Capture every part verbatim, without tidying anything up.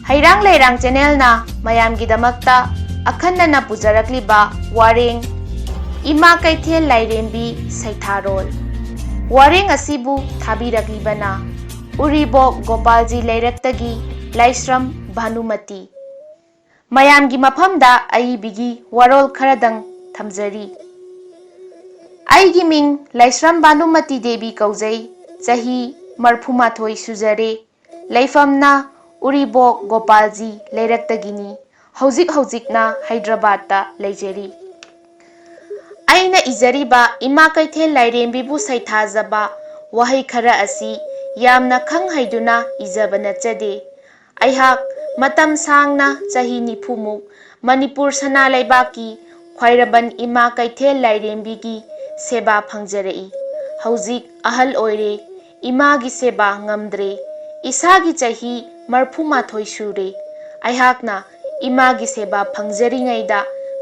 ꯍꯩꯔꯥꯡ ꯂꯩꯔꯥꯡ ꯆꯦꯅꯦꯜꯅ ꯃꯌꯥꯝꯒꯤꯗꯃꯛꯇ ꯑꯈꯟꯅꯅ ꯄꯨꯖꯔꯛꯂꯤꯕ ꯋꯥꯔꯦꯡ, ꯏꯃꯥ ꯀꯩꯊꯦꯜ ꯂꯥꯏꯔꯦꯝꯕꯤ ꯁꯩꯊꯥꯔꯣꯜ꯫ ꯋꯥꯔꯦꯡ ꯑꯁꯤꯕꯨ ꯊꯥꯕꯤꯔꯛꯂꯤꯕꯅ ꯎꯔꯤꯕꯣꯛ ꯒꯣꯄꯥꯜꯖꯤ ꯂꯩꯔꯛꯇꯒꯤ ꯂꯥꯏꯁ꯭ꯔꯝ ꯚꯥꯅꯨꯃꯇꯤ꯫ ꯃꯌꯥꯝꯒꯤ ꯃꯐꯝꯗ ꯑꯏꯕꯤꯒꯤ ꯋꯥꯔꯣꯜ ꯈꯔꯗꯪ ꯊꯝꯖꯔꯤ꯫ ꯑꯩꯒꯤ ꯃꯤꯡ ꯂꯥꯏꯁ꯭ꯔꯝ ꯚꯥꯅꯨꯃꯇꯤ ꯗꯦꯕꯤ ꯀꯧꯖꯩ꯫ ꯆꯍꯤ ꯃꯔꯐꯨꯃꯥꯊꯣꯏ ꯁꯨꯖꯔꯦ꯫ ꯂꯩꯐꯝꯅ ꯎꯔꯤꯕꯣꯛ ꯒꯣꯄꯥꯜꯖꯤ ꯂꯩꯔꯛꯇꯒꯤꯅꯤ꯫ ꯍꯧꯖꯤꯛ ꯍꯧꯖꯤꯛꯅ ꯍꯩꯗ꯭ꯔꯕꯥꯗꯇ ꯂꯩꯖꯔꯤ꯫ ꯑꯩꯅ ꯏꯖꯔꯤꯕ ꯏꯃꯥ ꯀꯩꯊꯦꯜ ꯂꯥꯏꯔꯦꯝꯕꯤꯕꯨ ꯁꯩꯊꯥꯖꯕ ꯋꯥꯍꯩ ꯈꯔ ꯑꯁꯤ ꯌꯥꯝꯅ ꯈꯪ ꯍꯩꯗꯨꯅ ꯏꯖꯕ ꯅꯠꯆꯗꯦ꯫ ꯑꯩꯍꯥꯛ ꯃꯇꯝ ꯁꯥꯡꯅ, ꯆꯍꯤ ꯅꯤꯐꯨꯃꯨꯛ, ꯃꯅꯤꯄꯨꯔ ꯁꯅꯥ ꯂꯩꯕꯥꯛꯀꯤ ꯈ꯭ꯋꯥꯏꯔꯝꯕꯟ ꯏꯃꯥ ꯀꯩꯊꯦꯜ ꯂꯥꯏꯔꯦꯝꯕꯤꯒꯤ ꯁꯦꯕꯥ ꯐꯪꯖꯔꯛꯏ꯫ ꯍꯧꯖꯤꯛ ꯑꯍꯜ ꯑꯣꯏꯔꯦ, ꯏꯃꯥꯒꯤ ꯁꯦꯕꯥ ꯉꯝꯗ꯭ꯔꯦ꯫ ꯏꯁꯥꯒꯤ ꯆꯍꯤ ꯃꯔꯐꯨꯃꯥꯊꯣꯏ ꯁꯨꯔꯦ꯫ ꯑꯩꯍꯥꯛꯅ ꯏꯃꯥꯒꯤ ꯁꯦꯕꯥ ꯐꯪꯖꯔꯤꯉꯩꯗ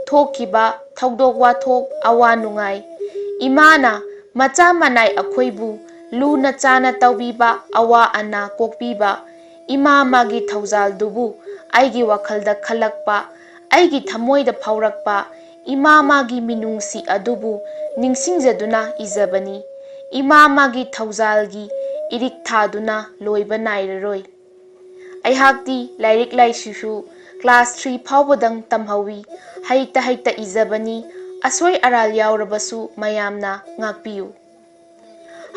ꯊꯣꯛꯈꯤꯕ ꯊꯧꯗꯣꯛ ꯋꯥꯊꯣꯛ, ꯑꯋꯥ ꯅꯨꯡꯉꯥꯏ, ꯏꯃꯥꯅ ꯃꯆꯥ ꯃꯅꯥꯏ ꯑꯩꯈꯣꯏꯕꯨ ꯂꯨꯅ ꯆꯥꯅ ꯇꯧꯕꯤꯕ, ꯑꯋꯥ ꯑꯅꯥ ꯀꯣꯛꯄꯤꯕ, ꯏꯃꯥ ꯃꯥꯒꯤ ꯊꯧꯖꯥꯜꯗꯨꯕꯨ ꯑꯩꯒꯤ ꯋꯥꯈꯜꯗ ꯈꯜꯂꯛꯄ, ꯑꯩꯒꯤ ꯊꯃꯣꯏꯗ ꯐꯥꯎꯔꯛꯄ, ꯏꯃꯥ ꯃꯥꯒꯤ ꯃꯤꯅꯨꯡꯁꯤ ꯑꯗꯨꯕꯨ ꯅꯤꯡꯁꯤꯡꯖꯗꯨꯅ ꯏꯖꯕꯅꯤ꯫ ꯏꯃꯥ ꯃꯥꯒꯤ ꯊꯧꯖꯥꯜꯒꯤ ꯏꯔꯤꯛ ꯊꯥꯗꯨꯅ ꯂꯣꯏꯕ ꯅꯥꯏꯔꯔꯣꯏ꯫ ꯑꯩꯍꯥꯛꯇꯤ ꯂꯥꯏꯔꯤꯛ ꯂꯥꯏꯁꯨꯁꯨ class three ꯐꯥꯎꯕꯗꯪ ꯇꯝꯍꯧꯏ꯫ ꯍꯩꯇ ꯍꯩꯇ ꯏꯖꯕꯅꯤ꯫ ꯑꯁꯣꯏ ꯑꯔꯥꯜ ꯌꯥꯎꯔꯕꯁꯨ ꯃꯌꯥꯝꯅ ꯉꯥꯛꯄꯤꯌꯨ꯫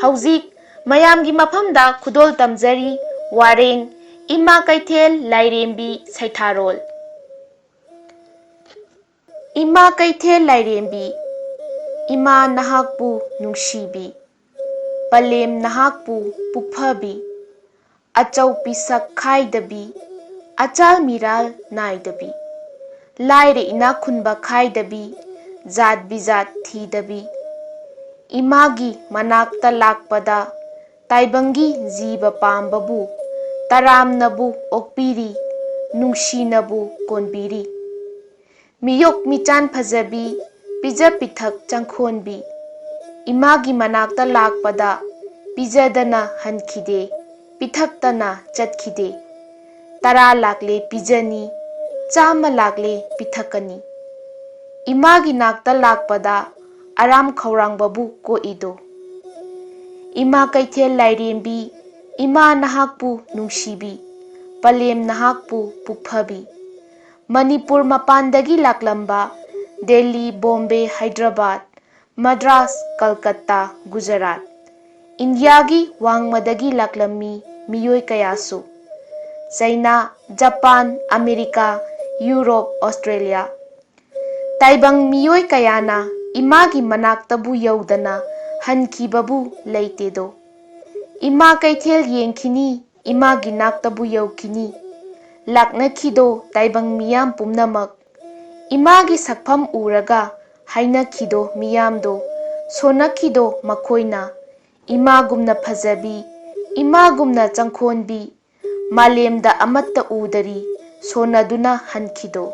ꯍꯧꯖꯤꯛ ꯃꯌꯥꯝꯒꯤ ꯃꯐꯝꯗ ꯈꯨꯗꯣꯜ ꯇꯝꯖꯔꯤ ꯋꯥꯔꯦꯡ, ꯏꯃꯥ ꯀꯩꯊꯦꯜ ꯂꯥꯏꯔꯦꯝꯕꯤ ꯁꯩꯊꯥꯔꯣꯜ꯫ ꯏꯃꯥ ꯀꯩꯊꯦꯜ ꯂꯥꯏꯔꯦꯝꯕꯤ, ꯏꯃꯥ ꯅꯍꯥꯛꯄꯨ ꯅꯨꯡꯁꯤꯕꯤ, ꯄꯂꯦꯝ ꯅꯍꯥꯛꯄꯨ ꯄꯨꯛꯐꯕꯤ, ꯑꯆꯧ ꯄꯤꯁꯛ ꯈꯥꯏꯗꯕꯤ, ꯑꯆꯥꯜ ꯃꯤꯔꯥꯜ ꯅꯥꯏꯗꯕꯤ, ꯂꯥꯏꯔ ꯏꯅꯥꯛ ꯈꯨꯟꯕ ꯈꯥꯏꯗꯕꯤ, ꯖꯥꯠ ꯕꯤꯖꯥꯠ ꯊꯤꯗꯕꯤ, ꯏꯃꯥꯒꯤ ꯃꯅꯥꯛꯇ ꯂꯥꯛꯄꯗ ꯇꯥꯏꯕꯪꯒꯤ ꯖꯤꯕ ꯄꯥꯝꯕꯕꯨ ꯇꯔꯥꯝꯅꯕꯨ ꯑꯣꯛꯄꯤꯔꯤ, ꯅꯨꯡꯁꯤꯅꯕꯨ ꯀꯣꯟꯕꯤꯔꯤ꯫ ꯃꯤꯌꯣꯛ ꯃꯤꯆꯥꯟ ꯐꯖꯕꯤ, ꯄꯤꯖ ꯄꯤꯊꯛ ꯆꯪꯈꯣꯟꯕꯤ, ꯏꯃꯥꯒꯤ ꯃꯅꯥꯛꯇ ꯂꯥꯛꯄꯗ ꯄꯤꯖꯗꯅ ꯍꯟꯈꯤꯗꯦ, ꯄꯤꯊꯛꯇꯅ ꯆꯠꯈꯤꯗꯦ꯫ ꯇꯔꯥ ꯂꯥꯛꯂꯦ ꯄꯤꯖꯅꯤ, ꯆꯥꯝꯃ ꯂꯥꯛꯂꯦ ꯄꯤꯊꯛꯀꯅꯤ꯫ ꯏꯃꯥꯒꯤ ꯅꯥꯛꯇ ꯂꯥꯛꯄꯗ ꯑꯔꯥꯝ ꯈꯧꯔꯥꯡꯕꯕꯨ ꯀꯣꯛꯏꯗꯣ꯫ ꯏꯃꯥ ꯀꯩꯊꯦꯜ ꯂꯥꯏꯔꯦꯝꯕꯤ, ꯏꯃꯥ ꯅꯍꯥꯛꯄꯨ ꯅꯨꯡꯁꯤꯕꯤ, ꯄꯂꯦꯝ ꯅꯍꯥꯛꯄꯨ ꯄꯨꯛꯐꯕꯤ꯫ ꯃꯅꯤꯄꯨꯔ ꯃꯄꯥꯟꯗꯒꯤ ꯂꯥꯛꯂꯝꯕ ꯗꯦꯜꯂꯤ, ꯕꯣꯝꯕꯦ, ꯍꯥꯏꯗ꯭ꯔꯕꯥꯗ, ꯃꯗ꯭ꯔꯥꯁ, ꯀꯜꯀꯠꯇꯥ, ꯒꯨꯖꯔꯥꯠ, ꯏꯟꯗꯤꯌꯥꯒꯤ ꯋꯥꯡꯃꯗꯒꯤ ꯂꯥꯛꯂꯝꯃꯤ ꯃꯤꯑꯣꯏ ꯀꯌꯥꯁꯨ꯫ ꯆꯩꯅꯥ, ꯖꯄꯥꯟ, ꯑꯃꯦꯔꯤꯀꯥ, ꯌꯨꯔꯣꯞ, ꯑꯣꯁꯇ꯭ꯔꯦꯂꯤꯌꯥ꯫ ꯇꯥꯏꯕꯪ ꯃꯤꯑꯣꯏ ꯀꯌꯥꯅ ꯏꯃꯥꯒꯤ ꯃꯅꯥꯛꯇꯕꯨ ꯌꯧꯗꯅ ꯍꯟꯈꯤꯕꯕꯨ ꯂꯩꯇꯦꯗꯣ꯫ ꯏꯃꯥ ꯀꯩꯊꯦꯜ ꯌꯦꯡꯈꯤꯅꯤ, ꯏꯃꯥꯒꯤ ꯅꯥꯛꯇꯕꯨ ꯌꯧꯈꯤꯅꯤ꯫ ꯂꯥꯛꯅꯈꯤꯗꯣ ꯇꯥꯏꯕꯪ ꯃꯤꯌꯥꯝ ꯄꯨꯝꯅꯃꯛ꯫ ꯏꯃꯥꯒꯤ ꯁꯛꯐꯝ ꯎꯔꯒ ꯍꯥꯏꯅꯈꯤꯗꯣ ꯃꯤꯌꯥꯝꯗꯣ, ꯁꯣꯟꯅꯈꯤꯗꯣ ꯃꯈꯣꯏꯅ꯫ ꯏꯃꯥꯒꯨꯝꯅ ꯐꯖꯕꯤ, ꯏꯃꯥꯒꯨꯝꯅ ꯆꯪꯈꯣꯟꯕꯤ, ꯃꯥꯂꯦꯝꯗ ꯑꯃꯠꯇ ꯎꯗꯔꯤ, ꯁꯣꯟꯅꯗꯨꯅ ꯍꯟꯈꯤꯗꯣ꯫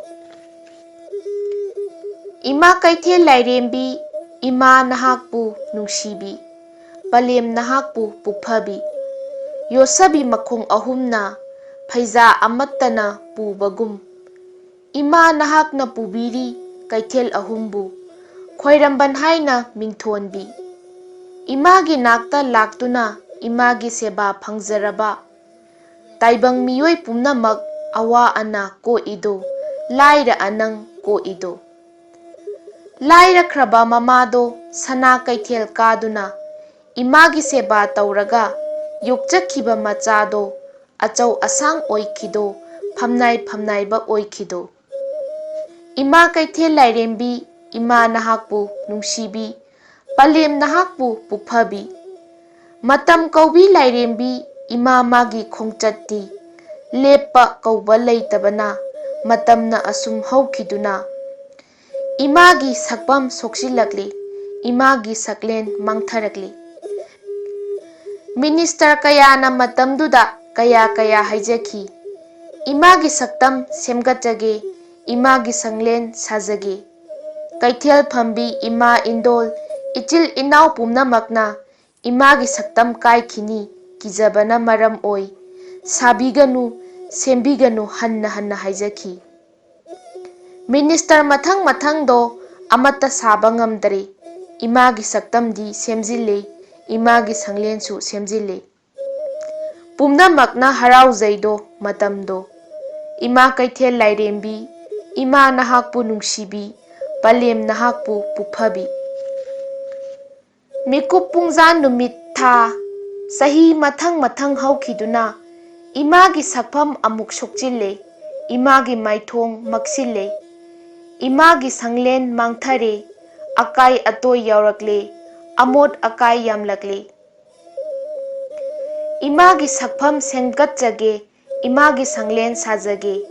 ꯏꯃꯥ ꯀꯩꯊꯦꯜ ꯂꯥꯏꯔꯦꯝꯕꯤ, ꯏꯃꯥ ꯅꯍꯥꯛꯄꯨ ꯅꯨꯡꯁꯤꯕꯤ, ꯄꯂꯦꯝ ꯅꯍꯥꯛꯄꯨ ꯄꯨꯛꯐꯕꯤ꯫ ꯌꯣꯠꯁꯕꯤ ꯃꯈꯣꯡ ꯑꯍꯨꯝꯅ ꯐꯩꯖꯥ ꯑꯃꯠꯇꯅ ꯄꯨꯕꯒꯨꯝ, ꯏꯃꯥ ꯅꯍꯥꯛꯅ ꯄꯨꯕꯤꯔꯤ ꯀꯩꯊꯦꯜ ꯑꯍꯨꯝꯕꯨ, ꯈ꯭ꯋꯥꯏꯔꯝꯕꯟ ꯍꯥꯏꯅ ꯃꯤꯡꯊꯣꯟꯕꯤ꯫ ꯏꯃꯥꯒꯤ ꯅꯥꯛꯇ ꯂꯥꯛꯇꯨꯅ ꯏꯃꯥꯒꯤ ꯁꯦꯕꯥ ꯐꯪꯖꯔꯕ ꯇꯥꯏꯕꯪ ꯃꯤꯑꯣꯏ ꯄꯨꯝꯅꯃꯛ ꯑꯋꯥ ꯑꯅꯥ ꯀꯣꯛꯏꯗꯣ, ꯂꯥꯏꯔ ꯑꯅꯪ ꯀꯣꯛꯏꯗꯣ꯫ ꯂꯥꯏꯔꯈ꯭ꯔꯕ ꯃꯃꯥꯗꯣ ꯁꯅꯥ ꯀꯩꯊꯦꯜ ꯀꯥꯗꯨꯅ ꯏꯃꯥꯒꯤ ꯁꯦꯕꯥ ꯇꯧꯔꯒ ꯌꯣꯛꯆꯈꯤꯕ ꯃꯆꯥꯗꯣ ꯑꯆꯧ ꯑꯁꯥꯡ ꯑꯣꯏꯈꯤꯗꯣ, ꯐꯝꯅꯥꯏ ꯐꯝꯅꯥꯏꯕ ꯑꯣꯏꯈꯤꯗꯣ꯫ ꯏꯃꯥ ꯀꯩꯊꯦꯜ ꯂꯥꯏꯔꯦꯝꯕꯤ, ꯏꯃꯥ ꯅꯍꯥꯛꯄꯨ ꯅꯨꯡꯁꯤꯕꯤ, ꯄꯂꯦꯝ ꯅꯍꯥꯛꯄꯨ ꯄꯨꯛꯐꯕꯤ꯫ ꯃꯇꯝ ꯀꯧꯕꯤ ꯂꯥꯏꯔꯦꯝꯕꯤ, ꯏꯃꯥ ꯃꯥꯒꯤ ꯈꯣꯡꯆꯠꯇꯤ ꯂꯦꯞꯄ ꯀꯧꯕ ꯂꯩꯇꯕꯅ ꯃꯇꯝꯅ ꯑꯁꯨꯝ ꯍꯧꯈꯤꯗꯨꯅ ꯏꯃꯥꯒꯤ ꯁꯛꯐꯝ ꯁꯣꯛꯆꯤꯜꯂꯛꯂꯤ, ꯏꯃꯥꯒꯤ ꯁꯛꯂꯦꯟ ꯃꯥꯡꯊꯔꯛꯂꯤ꯫ ꯃꯤꯅꯤꯁꯇꯔ ꯀꯌꯥꯅ ꯃꯇꯝꯗꯨꯗ ꯀꯌꯥ ꯀꯌꯥ ꯍꯥꯏꯖꯈꯤ, "ꯏꯃꯥꯒꯤ ꯁꯛꯇꯝ ꯁꯦꯝꯒꯠꯆꯒꯦ, ꯏꯃꯥꯒꯤ ꯁꯪꯂꯦꯟ ꯁꯥꯖꯒꯦ"꯫ ꯀꯩꯊꯦꯜ ꯐꯝꯕꯤ, ꯏꯃꯥ ꯏꯟꯗꯣꯜ, ꯏꯆꯤꯜ ꯏꯅꯥꯎ ꯄꯨꯝꯅꯃꯛꯅ ꯏꯃꯥꯒꯤ ꯁꯛꯇꯝ ꯀꯥꯏꯈꯤꯅꯤ ꯀꯤꯖꯕꯅ ꯃꯔꯝ ꯑꯣꯏ꯫ ꯁꯥꯕꯤꯒꯅꯨ, ꯁꯦꯝꯕꯤꯒꯅꯨ ꯍꯟꯅ ꯍꯟꯅ ꯍꯥꯏꯖꯈꯤ꯫ ꯃꯤꯅꯤꯁꯇꯔ ꯃꯊꯪ ꯃꯊꯪꯗꯣ ꯑꯃꯠꯇ ꯁꯥꯕ ꯉꯝꯗ꯭ꯔꯦ꯫ ꯏꯃꯥꯒꯤ ꯁꯛꯇꯝꯗꯤ ꯁꯦꯝꯖꯤꯜꯂꯦ, ꯏꯃꯥꯒꯤ ꯁꯪꯂꯦꯟꯁꯨ ꯁꯦꯝꯖꯤꯜꯂꯦ꯫ ꯄꯨꯝꯅꯃꯛꯅ ꯍꯔꯥꯎꯖꯩꯗꯣ ꯃꯇꯝꯗꯣ꯫ ꯏꯃꯥ ꯀꯩꯊꯦꯜ ꯂꯥꯏꯔꯦꯝꯕꯤ, ꯏꯃꯥ ꯅꯍꯥꯛꯄꯨ ꯅꯨꯡꯁꯤꯕꯤ, ꯄꯂꯦꯝ ꯅꯍꯥꯛꯄꯨ ꯄꯨꯛꯐꯕꯤ꯫ ꯃꯤꯀꯨꯞ ꯄꯨꯡꯖꯥ ꯅꯨꯃꯤꯠ ꯊꯥ, ꯆꯍꯤ ꯃꯊꯪ ꯃꯊꯪ ꯍꯧꯈꯤꯗꯨꯅ ꯏꯃꯥꯒꯤ ꯁꯛꯐꯝ ꯑꯃꯨꯛ ꯁꯣꯛꯆꯤꯜꯂꯦ, ꯏꯃꯥꯒꯤ ꯃꯥꯏꯊꯣꯡ ꯃꯛꯁꯤꯜꯂꯦ꯫ ꯏꯃꯥꯒꯤ ꯁꯪꯂꯦꯟ ꯃꯥꯡꯊꯔꯦ, ꯑꯀꯥꯏ ꯑꯇꯣꯏ ꯌꯥꯎꯔꯛꯂꯦ, ꯑꯃꯣꯠ ꯑꯀꯥꯏ ꯌꯥꯝꯂꯛꯂꯦ꯫ ꯏꯃꯥꯒꯤ ꯁꯛꯐꯝ ꯁꯦꯝꯒꯠꯆꯒꯦ, ꯏꯃꯥꯒꯤ ꯁꯪꯂꯦꯟ ꯁꯥꯖꯒꯦ꯫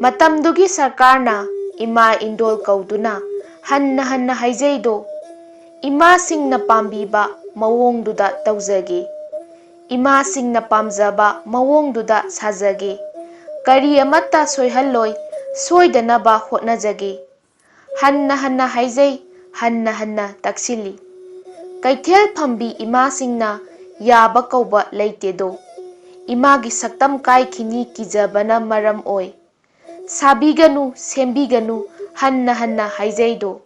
ꯃꯇꯝꯗꯨꯒꯤ ꯁꯔꯀꯥꯔꯅ ꯏꯃꯥ ꯏꯟꯗꯣꯜ ꯀꯧꯗꯨꯅ ꯍꯟꯅ ꯍꯟꯅ ꯍꯥꯏꯖꯩꯗꯣ, ꯏꯃꯥꯁꯤꯡꯅ ꯄꯥꯝꯕꯤꯕ ꯃꯑꯣꯡꯗꯨꯗ ꯇꯧꯖꯒꯦ, ꯏꯃꯥꯁꯤꯡꯅ ꯄꯥꯝꯖꯕ ꯃꯑꯣꯡꯗꯨꯗ ꯁꯥꯖꯒꯦ꯫ ꯀꯔꯤ ꯑꯃꯠꯇ ꯁꯣꯏꯍꯜꯂꯣꯏ, ꯁꯣꯏꯗꯅꯕ ꯍꯣꯠꯅꯖꯒꯦ꯫ ꯍꯟꯅ ꯍꯟꯅ ꯍꯥꯏꯖꯩ, ꯍꯟꯅ ꯍꯟꯅ ꯇꯛꯁꯤꯜꯂꯤ꯫ ꯀꯩꯊꯦꯜ ꯐꯝꯕꯤ ꯏꯃꯥꯁꯤꯡꯅ ꯌꯥꯕ ꯀꯧꯕ ꯂꯩꯇꯦꯗꯣ꯫ ꯏꯃꯥꯒꯤ ꯁꯛꯇꯝ ꯀꯥꯏꯈꯤꯅꯤ ꯀꯤꯖꯕꯅ ꯃꯔꯝ ꯑꯣꯏ꯫ ꯁꯥꯕꯤꯒꯅꯨ, ꯁꯦꯝꯕꯤꯒꯅꯨ, ꯍꯟꯅ ꯍꯟꯅ ꯍꯥꯏꯖꯩꯗꯣ꯫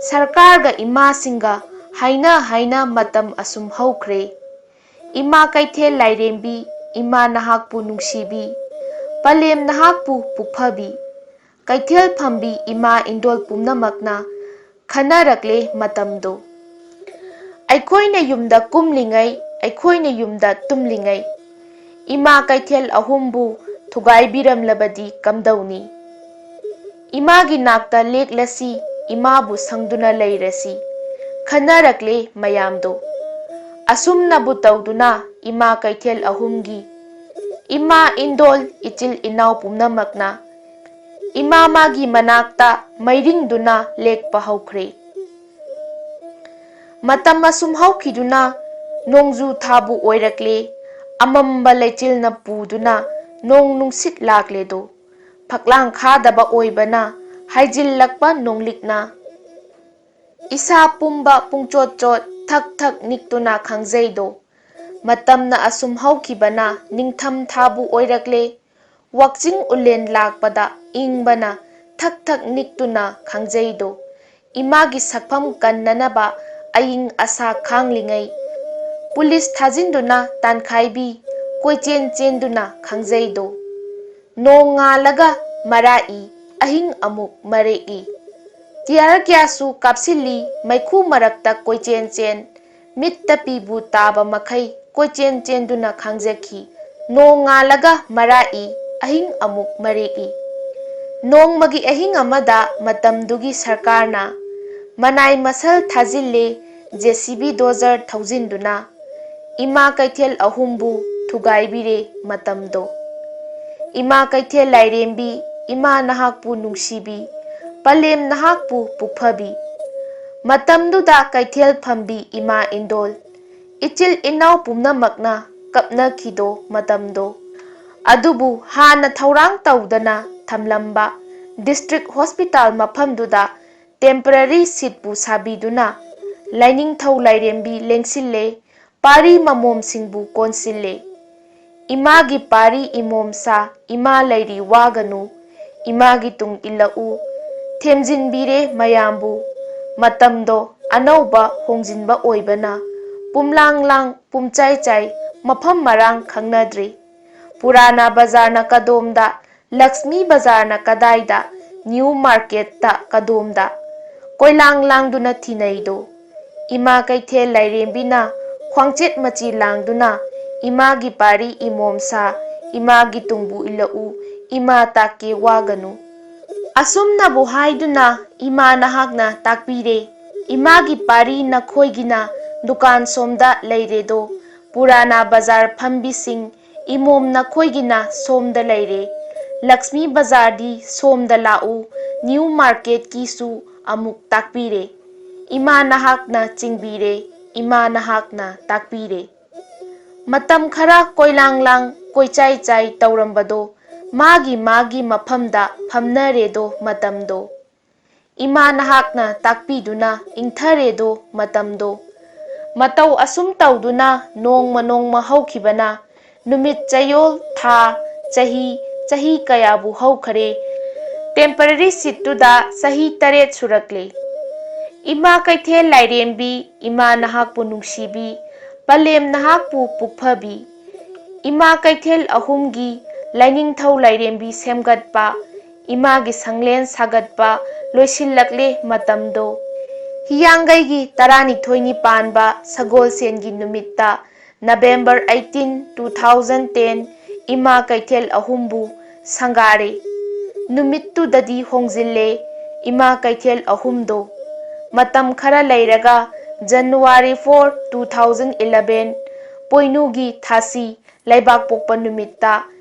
ꯁꯔꯀꯥꯔꯒ ꯏꯃꯥꯁꯤꯡꯒ ꯍꯥꯏꯅ ꯍꯥꯏꯅ ꯃꯇꯝ ꯑꯁꯨꯝ ꯍꯧꯈ꯭ꯔꯦ꯫ ꯏꯃꯥ ꯀꯩꯊꯦꯜ ꯂꯥꯏꯔꯦꯝꯕꯤ, ꯏꯃꯥ ꯅꯍꯥꯛꯄꯨ ꯅꯨꯡꯁꯤꯕꯤ, ꯄꯂꯦꯝ ꯅꯍꯥꯛꯄꯨ ꯄꯨꯛꯐꯕꯤ꯫ ꯀꯩꯊꯦꯜ ꯐꯝꯕꯤ ꯏꯃꯥ ꯏꯟꯗꯣꯜ ꯄꯨꯝꯅꯃꯛꯅ ꯈꯟꯅꯔꯛꯂꯦ ꯃꯇꯝꯗꯣ꯫ ꯑꯩꯈꯣꯏꯅ ꯌꯨꯝꯗ ꯀꯨꯝꯂꯤꯉꯩ, ꯑꯩꯈꯣꯏꯅ ꯌꯨꯝꯗ ꯇꯨꯝꯂꯤꯉꯩ, ꯏꯃꯥ ꯀꯩꯊꯦꯜ ꯑꯍꯨꯝꯕꯨ ꯊꯨꯒꯥꯏꯕꯤꯔꯝꯂꯕꯗꯤ ꯀꯝꯗꯧꯅꯤ? ꯏꯃꯥꯒꯤ ꯅꯥꯛꯇ ꯂꯦꯛꯂꯁꯤ, ꯏꯃꯥꯕꯨ ꯁꯪꯗꯨꯅ ꯂꯩꯔꯁꯤ, ꯈꯟꯅꯔꯛꯂꯦ ꯃꯌꯥꯝꯗꯣ꯫ ꯑꯁꯨꯝꯅꯕꯨ ꯇꯧꯗꯨꯅ ꯏꯃꯥ ꯀꯩꯊꯦꯜ ꯑꯍꯨꯝꯒꯤ, ꯏꯃꯥ ꯏꯟꯗꯣꯜ ꯏꯆꯤꯜ ꯏꯅꯥꯎ ꯄꯨꯝꯅꯃꯛꯅ ꯏꯃꯥ ꯃꯥꯒꯤ ꯃꯅꯥꯛꯇ ꯃꯩꯔꯤꯡꯗꯨꯅ ꯂꯦꯛꯄ ꯍꯧꯈ꯭ꯔꯦ꯫ ꯃꯇꯝ ꯑꯁꯨꯝ ꯍꯧꯈꯤꯗꯨꯅ ꯅꯣꯡꯖꯨ ꯊꯥꯕꯨ ꯑꯣꯏꯔꯛꯂꯦ꯫ ꯑꯃꯝꯕ ꯂꯩꯆꯤꯜꯅ ꯄꯨꯗꯨꯅ ꯅꯣꯡ ꯅꯨꯡꯁꯤꯠ ꯂꯥꯛꯂꯦꯗꯣ꯫ ꯐꯛꯂꯥꯡ ꯈꯥꯗꯕ ꯑꯣꯏꯕꯅ ꯍꯥꯏꯖꯤꯜꯂꯛꯄ ꯅꯣꯡꯂꯤꯛꯅ ꯏꯁꯥ ꯄꯨꯝꯕ ꯄꯨꯡꯆꯣꯠ ꯆꯣꯠ ꯊꯛ ꯊꯛ ꯅꯤꯛꯇꯨꯅ ꯈꯪꯖꯩꯗꯣ꯫ ꯃꯇꯝꯅ ꯑꯁꯨꯝ ꯍꯧꯈꯤꯕꯅ ꯅꯤꯡꯊꯝ ꯊꯥꯕꯨ ꯑꯣꯏꯔꯛꯂꯦ꯫ ꯋꯥꯛꯆꯤꯡ ꯎꯂꯦꯟ ꯂꯥꯛꯄꯗ ꯏꯪꯕꯅ ꯊꯛ ꯊꯛ ꯅꯤꯛꯇꯨꯅ ꯈꯥꯡꯖꯩꯗꯣ꯫ ꯏꯃꯥꯒꯤ ꯁꯛꯐꯝ ꯀꯟꯅꯅꯕ ꯑꯏꯪ ꯑꯁꯥ ꯈꯥꯡꯂꯤꯉꯩ꯫ ꯄꯨꯂꯤꯁ ꯊꯥꯖꯤꯟꯗꯨꯅ ꯇꯥꯟꯈꯥꯏꯕꯤ, ꯀꯣꯏꯆꯦꯟ ꯆꯦꯟꯗꯨꯅ ꯈꯥꯡꯖꯩꯗꯣ꯫ ꯅꯣꯡ ꯉꯥꯜꯂꯒ ꯃꯔꯥꯛꯏ, ꯑꯍꯤꯡ ꯑꯃꯨꯛ ꯃꯔꯦꯛꯏ꯫ ꯇꯤꯌꯥꯔ ꯀꯌꯥꯁꯨ ꯀꯥꯞꯁꯤꯜꯂꯤ, ꯃꯩꯈꯨ ꯃꯔꯛꯇ ꯀꯣꯏꯆꯦꯟ ꯆꯦꯟ꯫ ꯃꯤꯠꯇ ꯄꯤꯕꯨ ꯇꯥꯕ ꯃꯈꯩ ꯀꯣꯏꯆꯦꯟ ꯆꯦꯟꯗꯨꯅ ꯈꯥꯡꯖꯈꯤ꯫ ꯅꯣꯡ ꯉꯥꯜꯂꯒ ꯃꯔꯥꯛꯏ, ꯑꯍꯤꯡ ꯑꯃꯨꯛ ꯃꯔꯦꯛꯏ꯫ ꯅꯣꯡꯃꯒꯤ ꯑꯍꯤꯡ ꯑꯃꯗ ꯃꯇꯝꯗꯨꯒꯤ ꯁꯔꯀꯥꯔꯅ ꯃꯅꯥꯏ ꯃꯁꯜ ꯊꯥꯖꯤꯜꯂꯦ, ꯖꯦ ꯁꯤ ꯕꯤ ꯗꯣꯖꯔ ꯊꯧꯖꯤꯟꯗꯨꯅ꯫ ꯏꯃꯥ ꯀꯩꯊꯦꯜ ꯑꯍꯨꯝꯕꯨ ꯊꯨꯒꯥꯏꯕꯤꯔꯦ ꯃꯇꯝꯗꯣ꯫ ꯏꯃꯥ ꯀꯩꯊꯦꯜ ꯂꯥꯏꯔꯦꯝꯕꯤ, ꯏꯃꯥ ꯅꯍꯥꯛꯄꯨ ꯅꯨꯡꯁꯤꯕꯤ, ꯄꯂꯦꯝ ꯅꯍꯥꯛꯄꯨ ꯄꯨꯛꯐꯕꯤ꯫ ꯃꯇꯝꯗꯨꯗ ꯀꯩꯊꯦꯜ ꯐꯝꯕꯤ ꯏꯃꯥ ꯏꯟꯗꯣꯜ, ꯏꯆꯤꯜ ꯏꯅꯥꯎ ꯄꯨꯝꯅꯃꯛꯅ ꯀꯞꯅꯈꯤꯗꯣ ꯃꯇꯝꯗꯣ꯫ ꯑꯗꯨꯕꯨ ꯍꯥꯟꯅ ꯊꯧꯔꯥꯡ ꯇꯧꯗꯅ ꯊꯝꯂꯝꯕ ꯗꯤꯁꯇ꯭ꯔꯤꯛ ꯍꯣꯁꯄꯤꯇꯥꯜ ꯃꯐꯝꯗꯨꯗ ꯇꯦꯝꯄꯔꯔꯤ ꯁꯤꯠꯄꯨ ꯁꯥꯕꯤꯗꯨꯅ ꯂꯥꯏꯅꯤꯡꯊꯧ ꯂꯥꯏꯔꯦꯝꯕꯤ ꯂꯦꯡꯁꯤꯜꯂꯦ, ꯄꯥꯔꯤ ꯃꯃꯣꯝꯁꯤꯡꯕꯨ ꯀꯣꯟꯁꯤꯜꯂꯦ꯫ ꯏꯃꯥꯒꯤ ꯄꯥꯔꯤ ꯏꯃꯣꯝ ꯁꯥ, ꯏꯃꯥ ꯂꯩꯔꯤ ꯋꯥꯒꯅꯨ, ꯏꯃꯥꯒꯤ ꯇꯨꯡ ꯏꯜꯂꯛꯎ, ꯊꯦꯝꯖꯤꯟꯕꯤꯔꯦ ꯃꯌꯥꯝꯕꯨ꯫ ꯃꯇꯝꯗꯣ ꯑꯅꯧꯕ ꯍꯣꯡꯖꯤꯟꯕ ꯑꯣꯏꯕꯅ ꯄꯨꯝꯂꯥꯡ ꯂꯥꯡ, ꯄꯨꯝꯆꯥꯏ ꯆꯥꯏ, ꯃꯐꯝ ꯃꯔꯥꯡ ꯈꯪꯅꯗ꯭ꯔꯦ꯫ ꯄꯨꯔꯥꯅꯥ ꯕꯖꯥꯔꯅ ꯀꯗꯣꯝꯗ, ꯂꯛꯁꯃꯤ ꯕꯖꯥꯔꯅ ꯀꯗꯥꯏꯗ, ꯅ꯭ꯌꯨ ꯃꯥꯔꯀꯦꯠꯇ ꯀꯗꯣꯝꯗ꯫ ꯀꯣꯏꯂꯥꯡ ꯂꯥꯡꯗꯨꯅ ꯊꯤꯅꯩꯗꯣ꯫ ꯏꯃꯥ ꯀꯩꯊꯦꯜ ꯂꯥꯏꯔꯦꯝꯕꯤꯅ ꯈ꯭ꯋꯥꯡꯆꯦꯠ ꯃꯆꯤ ꯂꯥꯡꯗꯨꯅ ꯏꯃꯥꯒꯤ ꯄꯥꯔꯤ ꯏꯃꯣꯝ ꯁꯥ, ꯏꯃꯥꯒꯤ ꯇꯨꯡꯕꯨ ꯏꯜꯂꯛꯎ, ꯏꯃꯥ ꯇꯥꯛꯀꯦ ꯋꯥꯒꯅꯨ꯫ ꯑꯁꯨꯝꯅꯕꯨ ꯍꯥꯏꯗꯨꯅ ꯏꯃꯥ ꯅꯍꯥꯛꯅ ꯇꯥꯛꯄꯤꯔꯦ꯫ ꯏꯃꯥꯒꯤ ꯄꯥꯔꯤ ꯅꯈꯣꯏꯒꯤꯅ ꯗꯨꯀꯥꯟ ꯁꯣꯝꯗ ꯂꯩꯔꯦꯗꯣ꯫ ꯄꯨꯔꯥꯅꯥ ꯕꯖꯥꯔ ꯐꯝꯕꯤꯁꯤꯡ, ꯏꯃꯣꯝ ꯅꯈꯣꯏꯒꯤꯅ ꯁꯣꯝꯗ ꯂꯩꯔꯦ꯫ ꯂꯛꯁꯃꯤ ꯕꯖꯥꯔꯗꯤ ꯁꯣꯝꯗ ꯂꯥꯛꯎ, ꯅ꯭ꯌꯨ ꯃꯥꯔꯀꯦꯠꯀꯤꯁꯨ ꯑꯃꯨꯛ ꯇꯥꯛꯄꯤꯔꯦ꯫ ꯏꯃꯥ ꯅꯍꯥꯛꯅ ꯆꯤꯡꯕꯤꯔꯦ, ꯏꯃꯥ ꯅꯍꯥꯛꯅ ꯇꯥꯛꯄꯤꯔꯦ꯫ ꯃꯇꯝ ꯈꯔ ꯀꯣꯏꯂꯥꯡ ꯂꯥꯡ, ꯀꯣꯏꯆꯥꯏ ꯆꯥꯏ ꯇꯧꯔꯝꯕꯗꯣ ꯃꯥꯒꯤ ꯃꯥꯒꯤ ꯃꯐꯝꯗ ꯐꯝꯅꯔꯦꯗꯣ ꯃꯇꯝꯗꯣ꯫ ꯏꯃꯥ ꯅꯍꯥꯛꯅ ꯇꯥꯛꯄꯤꯗꯨꯅ ꯏꯪꯊꯔꯦꯗꯣ ꯃꯇꯝꯗꯣ꯫ ꯃꯇꯧ ꯑꯁꯨꯝ ꯇꯧꯗꯨꯅ ꯅꯣꯡꯃ ꯅꯣꯡꯃ ꯍꯧꯈꯤꯕꯅ ꯅꯨꯃꯤꯠ, ꯆꯌꯣꯜ, ꯊꯥ, ꯆꯍꯤ, ꯆꯍꯤ ꯀꯌꯥꯕꯨ ꯍꯧꯈꯔꯦ꯫ Temporary seat ꯇꯨꯗ ꯆꯍꯤ ꯇꯔꯦꯠ ꯁꯨꯔꯛꯂꯦ꯫ ꯏꯃꯥ ꯀꯩꯊꯦꯜ ꯂꯥꯏꯔꯦꯝꯕꯤ, ꯏꯃꯥ ꯅꯍꯥꯛꯄꯨ ꯅꯨꯡꯁꯤꯕꯤ, ꯄꯂꯦꯝ ꯅꯍꯥꯛꯄꯨ ꯄꯨꯛꯐꯕꯤ꯫ ꯏꯃꯥ ꯀꯩꯊꯦꯜ ꯑꯍꯨꯝꯒꯤ ꯂꯥꯏꯅꯤꯡꯊꯧ ꯂꯥꯏꯔꯦꯝꯕꯤ ꯁꯦꯝꯒꯠꯄ, ꯏꯃꯥꯒꯤ ꯁꯪꯂꯦꯟ ꯁꯥꯒꯠꯄ ꯂꯣꯏꯁꯤꯜꯂꯛꯂꯦ ꯃꯇꯝꯗꯣ꯫ ꯍꯤꯌꯥꯡꯒꯩꯒꯤ ꯇꯔꯥꯅꯤꯊꯣꯏꯅꯤ ꯄꯥꯟꯕ ꯁꯒꯣꯜꯁꯦꯟꯒꯤ ꯅꯨꯃꯤꯠꯇ, November eighteen, two thousand ten, ꯏꯃꯥ ꯀꯩꯊꯦꯜ ꯑꯍꯨꯝꯕꯨ ꯁꯪꯒꯥꯔꯦ꯫ ꯅꯨꯃꯤꯠꯇꯨꯗꯗꯤ ꯍꯣꯡꯖꯤꯜꯂꯦ ꯏꯃꯥ ꯀꯩꯊꯦꯜ ꯑꯍꯨꯝꯗꯣ꯫ ꯃꯇꯝ ꯈꯔ ꯂꯩꯔꯒ January four, two thousand eleven, ꯄꯣꯏꯅꯨꯒꯤ ꯊꯥꯁꯤ ꯂꯩꯕꯥꯛꯄꯣꯛꯄ ꯅꯨꯃꯤꯠꯇ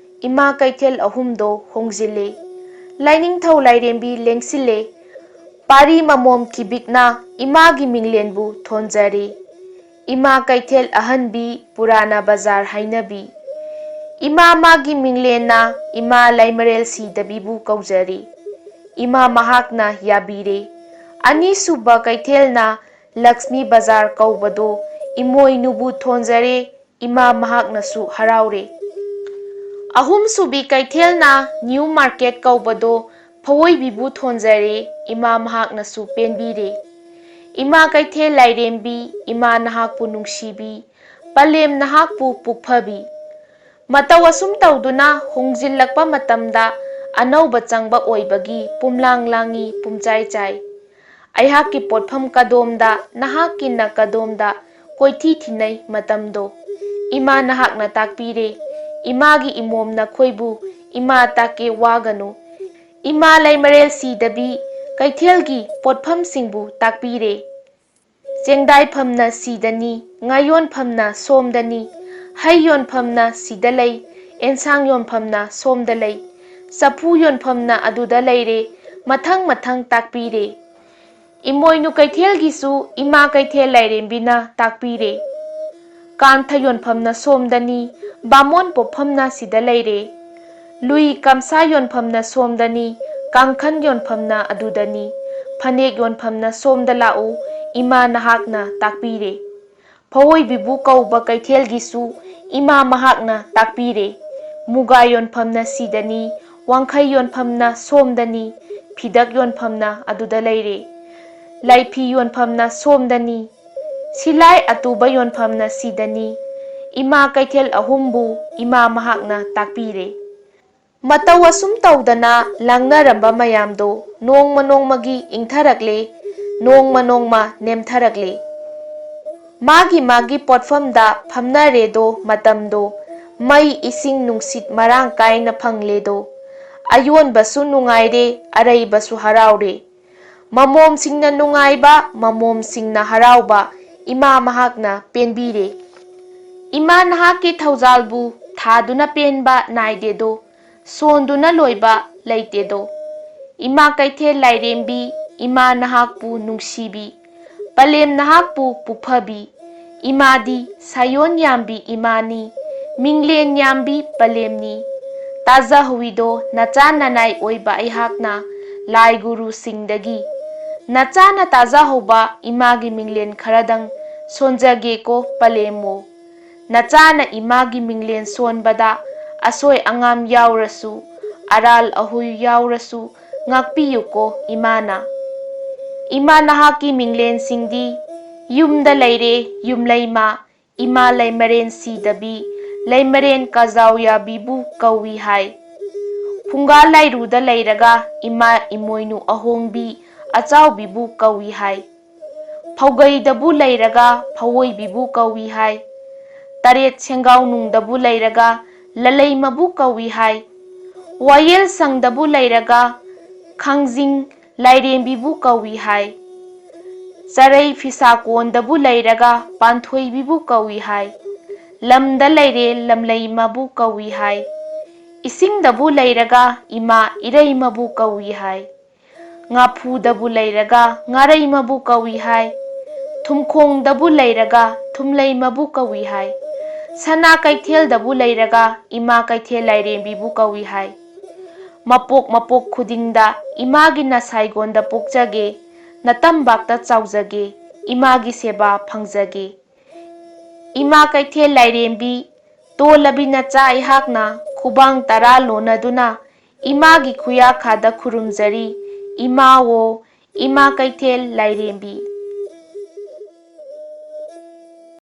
ꯏꯃꯥ ꯀꯩꯊꯦꯜ ꯑꯍꯨꯝꯗꯣ ꯍꯣꯡꯖꯤꯜꯂꯦ꯫ ꯂꯥꯏꯅꯤꯡꯊꯧ ꯂꯥꯏꯔꯦꯝꯕꯤ ꯂꯦꯡꯁꯤꯜꯂꯦ꯫ ꯄꯥꯔꯤ ꯃꯃꯣꯝ ꯀꯤꯕꯤꯛꯅ ꯏꯃꯥꯒꯤ ꯃꯤꯡꯂꯦꯟꯕꯨ ꯊꯣꯟꯖꯔꯦ꯫ ꯏꯃꯥ ꯀꯩꯊꯦꯜ ꯑꯍꯟꯕꯤ, ꯄꯨꯔꯥꯅ ꯕꯖꯥꯔ ꯍꯥꯏꯅꯕꯤ꯫ ꯏꯃꯥ ꯃꯥꯒꯤ ꯃꯤꯡꯂꯦꯟꯅ ꯏꯃꯥ ꯂꯩꯃꯔꯦꯜ ꯁꯤꯗꯕꯤꯕꯨ ꯀꯧꯖꯔꯤ꯫ ꯏꯃꯥ ꯃꯍꯥꯛꯅ ꯌꯥꯕꯤꯔꯦ꯫ ꯑꯅꯤꯁꯨꯕ ꯀꯩꯊꯦꯜꯅ ꯂꯛꯁꯃꯤ ꯕꯖꯥꯔ ꯀꯧꯕꯗꯣ ꯏꯃꯣꯏꯅꯨꯕꯨ ꯊꯣꯟꯖꯔꯦ, ꯏꯃꯥ ꯃꯍꯥꯛꯅꯁꯨ ꯍꯔꯥꯎꯔꯦ꯫ ꯑꯍꯨꯝꯁꯨꯕꯤ ꯀꯩꯊꯦꯜꯅ ꯅ꯭ꯌꯨ ꯃꯥꯔꯀꯦꯠ ꯀꯧꯕꯗꯣ ꯐꯋꯣꯏꯕꯤꯕꯨ ꯊꯣꯟꯖꯔꯦ, ꯏꯃꯥ ꯃꯍꯥꯛꯅꯁꯨ ꯄꯦꯟꯕꯤꯔꯦ꯫ ꯏꯃꯥ ꯀꯩꯊꯦꯜ ꯂꯥꯏꯔꯦꯝꯕꯤ, ꯏꯃꯥ ꯅꯍꯥꯛꯄꯨ ꯅꯨꯡꯁꯤꯕꯤ, ꯄꯂꯦꯝ ꯅꯍꯥꯛꯄꯨ ꯄꯨꯛꯐꯕꯤ꯫ ꯃꯇꯧ ꯑꯁꯨꯝ ꯇꯧꯗꯨꯅ ꯍꯣꯡꯖꯤꯜꯂꯛꯄ ꯃꯇꯝꯗ ꯑꯅꯧꯕ ꯆꯪꯕ ꯑꯣꯏꯕꯒꯤ ꯄꯨꯝꯂꯥꯡ ꯂꯥꯡꯉꯤ, ꯄꯨꯝꯆꯥꯏ ꯆꯥꯏ꯫ ꯑꯩꯍꯥꯛꯀꯤ ꯄꯣꯠꯐꯝ ꯀꯗꯣꯝꯗ, ꯅꯍꯥꯛꯀꯤꯅ ꯀꯗꯣꯝꯗ ꯀꯣꯏꯊꯤ ꯊꯤꯅꯩ ꯃꯇꯝꯗꯣ꯫ ꯏꯃꯥ ꯅꯍꯥꯛꯅ ꯇꯥꯛꯄꯤꯔꯦ, ꯏꯃꯥꯒꯤ ꯏꯃꯣꯝ ꯅꯈꯣꯏꯕꯨ ꯏꯃꯥ ꯇꯥꯛꯀꯦ ꯋꯥꯒꯅꯨ꯫ ꯏꯃꯥ ꯂꯩꯃꯔꯦꯜ ꯁꯤꯗꯕꯤ ꯀꯩꯊꯦꯜꯒꯤ ꯄꯣꯠꯐꯝꯁꯤꯡꯕꯨ ꯇꯥꯛꯄꯤꯔꯦ꯫ ꯆꯦꯡꯗꯥꯏꯐꯝꯅ ꯁꯤꯗꯅꯤ, ꯉꯥ ꯌꯣꯟꯐꯝꯅ ꯁꯣꯝꯗꯅꯤ, ꯍꯩ ꯌꯣꯟꯐꯝꯅ ꯁꯤꯗ ꯂꯩ, ꯑꯦꯟꯁꯥꯡ ꯌꯣꯟꯐꯝꯅ ꯁꯣꯝꯗ ꯂꯩ, ꯆꯐꯨ ꯌꯣꯟꯐꯝꯅ ꯑꯗꯨꯗ ꯂꯩꯔꯦ, ꯃꯊꯪ ꯃꯊꯪ ꯇꯥꯛꯄꯤꯔꯦ꯫ ꯏꯃꯣꯏꯅꯨ ꯀꯩꯊꯦꯜꯒꯤꯁꯨ ꯏꯃꯥ ꯀꯩꯊꯦꯜ ꯂꯥꯏꯔꯦꯝꯕꯤꯅ ꯇꯥꯛꯄꯤꯔꯦ꯫ ꯀꯥꯟꯊ ꯌꯣꯟꯐꯝꯅ ꯁꯣꯝꯗꯅꯤ, ꯕꯥꯃꯣꯟ ꯄꯣꯠꯐꯝꯅ ꯁꯤꯗ ꯂꯩꯔꯦ꯫ ꯂꯨꯏ ꯀꯝꯁꯥ ꯌꯣꯟꯐꯝꯅ ꯁꯣꯝꯗꯅꯤ, ꯀꯥꯡꯈꯟ ꯌꯣꯟꯐꯝꯅ ꯑꯗꯨꯗꯅꯤ, ꯐꯅꯦꯛ ꯌꯣꯟꯐꯝꯅ ꯁꯣꯝꯗ ꯂꯥꯛꯎ, ꯏꯃꯥ ꯅꯍꯥꯛꯅ ꯇꯥꯛꯄꯤꯔꯦ꯫ ꯐꯧꯑꯣꯏꯕꯤꯕꯨ ꯀꯧꯕ ꯀꯩꯊꯦꯜꯒꯤꯁꯨ ꯏꯃꯥ ꯃꯍꯥꯛꯅ ꯇꯥꯛꯄꯤꯔꯦ꯫ ꯃꯨꯒꯥ ꯌꯣꯟꯐꯝꯅ ꯁꯤꯗꯅꯤ, ꯋꯥꯡꯈꯩ ꯌꯣꯟꯐꯝꯅ ꯁꯣꯝꯗꯅꯤ, ꯐꯤꯗꯛ ꯌꯣꯟꯐꯝꯅ ꯑꯗꯨꯗ ꯂꯩꯔꯦ꯫ ꯂꯥꯏꯐꯤ ꯌꯣꯟꯐꯝꯅ ꯁꯣꯝꯗꯅꯤ, ꯁꯤꯂꯥꯏ ꯑꯇꯨꯕ ꯌꯣꯟꯐꯝꯅ ꯁꯤꯗꯅꯤ꯫ ꯏꯃꯥ ꯀꯩꯊꯦꯜ ꯑꯍꯨꯝꯕꯨ ꯏꯃꯥ ꯃꯍꯥꯛꯅ ꯇꯥꯛꯄꯤꯔꯦ꯫ ꯃꯇꯧ ꯑꯁꯨꯝ ꯇꯧꯗꯅ ꯂꯥꯡꯅꯔꯝꯕ ꯃꯌꯥꯝꯗꯣ ꯅꯣꯡꯃ ꯅꯣꯡꯃꯒꯤ ꯏꯪꯊꯔꯛꯂꯦ, ꯅꯣꯡꯃ ꯅꯣꯡꯃ ꯅꯦꯝꯊꯔꯛꯂꯦ꯫ ꯃꯥꯒꯤ ꯃꯥꯒꯤ ꯄꯣꯠꯐꯝꯗ ꯐꯝꯅꯔꯦꯗꯣ ꯃꯇꯝꯗꯣ, ꯃꯩ ꯏꯁꯤꯡ ꯅꯨꯡꯁꯤꯠ ꯃꯔꯥꯡ ꯀꯥꯏꯅ ꯐꯪꯂꯦꯗꯣ꯫ ꯑꯌꯣꯟꯕꯁꯨ ꯅꯨꯡꯉꯥꯏꯔꯦ, ꯑꯔꯩꯕꯁꯨ ꯍꯔꯥꯎꯔꯦ꯫ ꯃꯃꯣꯝꯁꯤꯡꯅ ꯅꯨꯡꯉꯥꯏꯕ, ꯃꯃꯣꯝꯁꯤꯡꯅ ꯍꯔꯥꯎꯕ ꯏꯃꯥ ꯃꯍꯥꯛꯅ ꯄꯦꯟꯕꯤꯔꯦ꯫ ꯏꯃꯥ ꯅꯍꯥꯛꯀꯤ ꯊꯧꯖꯥꯜꯕꯨ ꯊꯥꯗꯨꯅ ꯄꯦꯟꯕ ꯅꯥꯏꯗꯦꯗꯣ, ꯁꯣꯟꯗꯨꯅ ꯂꯣꯏꯕ ꯂꯩꯇꯦꯗꯣ꯫ ꯏꯃꯥ ꯀꯩꯊꯦꯜ ꯂꯥꯏꯔꯦꯝꯕꯤ, ꯏꯃꯥ ꯅꯍꯥꯛꯄꯨ ꯅꯨꯡꯁꯤꯕꯤ, ꯄꯂꯦꯝ ꯅꯍꯥꯛꯄꯨ ꯄꯨꯛꯐꯕꯤ, ꯏꯃꯥꯗꯤ ꯁꯥꯌꯣꯟ ꯌꯥꯝꯕꯤ ꯏꯃꯥꯅꯤ, ꯃꯤꯡꯂꯦꯟ ꯌꯥꯝꯕꯤ ꯄꯂꯦꯝꯅꯤ꯫ ꯇꯥꯖꯍꯧꯋꯤꯗꯣ ꯅꯆꯥ ꯅꯅꯥꯏ ꯑꯣꯏꯕ ꯑꯩꯍꯥꯛꯅ ꯂꯥꯏ ꯒꯨꯔꯨꯁꯤꯡꯗꯒꯤ꯫ ꯅꯆꯥꯅ ꯇꯥꯖꯍꯧꯕ ꯏꯃꯥꯒꯤ ꯃꯤꯡꯂꯦꯟ ꯈꯔꯗꯪ ꯁꯣꯟꯖꯒꯦꯀꯣ ꯄꯂꯦꯝꯃꯣ꯫ ꯅꯆꯥꯅ ꯏꯃꯥꯒꯤ ꯃꯤꯡꯂꯦꯟ ꯁꯣꯟꯕꯗ ꯑꯁꯣꯏ ꯑꯉꯥꯝ ꯌꯥꯎꯔꯁꯨ, ꯑꯔꯥꯜ ꯑꯍꯣꯏ ꯌꯥꯎꯔꯁꯨ ꯉꯥꯛꯄꯤꯌꯨꯀꯣ ꯏꯃꯥꯅ꯫ ꯏꯃꯥ ꯅꯍꯥꯛꯀꯤ ꯃꯤꯡꯂꯦꯟꯁꯤꯡꯗꯤ ꯌꯨꯝꯗ ꯂꯩꯔꯦ ꯌꯨꯝꯂꯩꯃ, ꯏꯃꯥ ꯂꯩꯃꯔꯦꯟ ꯁꯤꯗꯕꯤ, ꯂꯩꯃꯔꯦꯟ ꯀꯖꯥꯎ ꯌꯥꯕꯤꯕꯨ ꯀꯧꯏ ꯍꯥꯏ꯫ ꯐꯨꯡꯒꯥ ꯂꯥꯏꯔꯨꯗ ꯂꯩꯔꯒ ꯏꯃꯥ ꯏꯃꯣꯏꯅꯨ ꯑꯍꯣꯡꯕꯤ ꯑꯆꯥꯎꯕꯤꯕꯨ ꯀꯧꯏ ꯍꯥꯏ꯫ ꯐꯧꯒꯩꯗꯕꯨ ꯂꯩꯔꯒ ꯐꯧꯑꯣꯏꯕꯤꯕꯨ ꯀꯧꯏ ꯍꯥꯏ꯫ ꯇꯔꯦꯠ ꯁꯦꯡꯒꯥꯎꯅꯨꯡꯗꯕꯨ ꯂꯩꯔꯒ ꯂꯂꯩꯃꯕꯨ ꯀꯧꯏ ꯍꯥꯏ꯫ ꯋꯥꯌꯦꯜ ꯁꯪꯗꯕꯨ ꯂꯩꯔꯒ ꯈꯥꯡꯖꯤꯡ ꯂꯥꯏꯔꯦꯝꯕꯤꯕꯨ ꯀꯧꯏ ꯍꯥꯏ꯫ ꯆꯔꯩ ꯐꯤꯁꯥꯀꯣꯟꯗꯕꯨ ꯂꯩꯔꯒ ꯄꯥꯟꯊꯣꯏꯕꯤꯕꯨ ꯀꯧꯏ ꯍꯥꯏ꯫ ꯂꯝꯗ ꯂꯩꯔꯦ ꯂꯝꯂꯩꯃꯕꯨ ꯀꯧꯏ ꯍꯥꯏ꯫ ꯏꯁꯤꯡꯗꯕꯨ ꯂꯩꯔꯒ ꯏꯃꯥ ꯏꯔꯩꯃꯕꯨ ꯀꯧꯏ ꯍꯥꯏ꯫ ꯉꯥꯐꯨꯗꯕꯨ ꯂꯩꯔꯒ ꯉꯥꯔꯩꯃꯕꯨ ꯀꯧꯏ ꯍꯥꯏ꯫ ꯊꯨꯝꯈꯣꯡꯗꯕꯨ ꯂꯩꯔꯒ ꯊꯨꯝꯂꯩꯃꯕꯨ ꯀꯧꯏ ꯍꯥꯏ꯫ ꯁꯅꯥ ꯀꯩꯊꯦꯜꯗꯕꯨ ꯂꯩꯔꯒ ꯏꯃꯥ ꯀꯩꯊꯦꯜ ꯂꯥꯏꯔꯦꯝꯕꯤꯕꯨ ꯀꯧꯏ ꯍꯥꯏ꯫ ꯃꯄꯣꯛ ꯃꯄꯣꯛ ꯈꯨꯗꯤꯡꯗ ꯏꯃꯥꯒꯤ ꯅꯁꯥꯏꯒꯣꯟꯗ ꯄꯣꯛꯆꯒꯦ, ꯅꯇꯝꯕꯥꯛꯇ ꯆꯥꯎꯖꯒꯦ, ꯏꯃꯥꯒꯤ ꯁꯦꯕꯥ ꯐꯪꯖꯒꯦ꯫ ꯏꯃꯥ ꯀꯩꯊꯦꯜ ꯂꯥꯏꯔꯦꯝꯕꯤ, ꯇꯣꯜꯂꯕꯤ ꯅꯆꯥ ꯑꯩꯍꯥꯛꯅ ꯈꯨꯕꯥꯡ ꯇꯔꯥ ꯂꯣꯟꯅꯗꯨꯅ ꯏꯃꯥꯒꯤ ꯈꯨꯌꯥꯈꯥꯗ ꯈꯨꯔꯨꯝꯖꯔꯤ꯫ ꯏꯃꯥꯋꯣ, ꯏꯃꯥ ꯀꯩꯊꯦꯜ ꯂꯥꯏꯔꯦꯝꯕꯤ꯫